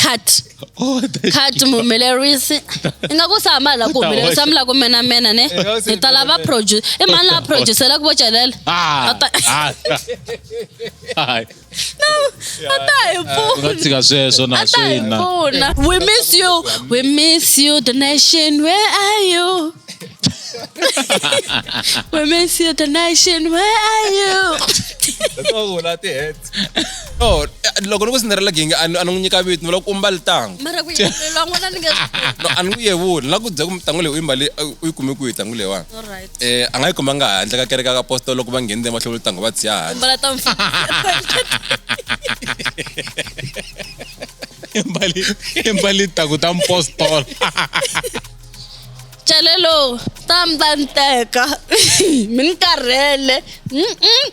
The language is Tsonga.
Cut. Oh, the Cut muhumelerisi. Ingaku sa mali la ku humelerisa mi la ku menamena ne. Hi ta lava produce. I mani la producer-aka vo Celela? Ah, A ta ah, ah. a ta hi U nga pfuna. tshika sweswo na A ta hi swi na. pfuna. We miss you. We miss you, the nation. Where are you? We miss you, the nation. Where are you? That's all vula ti-hats. No, loko ni ku Cinderella Gang a ni a ni n'wi nyika vito ni vula ku u mbale tangu. Mara ku yevuleriwa n'wana ni nge No, a ni n'wi yevuli. Ni la ku byela ku tangu leyi u yi mbale u yi kume kwihi tangu leyiwani. Alright. Eh, a nga yi kumanga handle ka kereke ka apostol loko va nghenile mahlweni tangu va tshiya handle. Mbala ta mfana. Mbali mbali tangu ta mpostola. Celelo ta mi ta ni teka mi ni karhele. Mm-mm.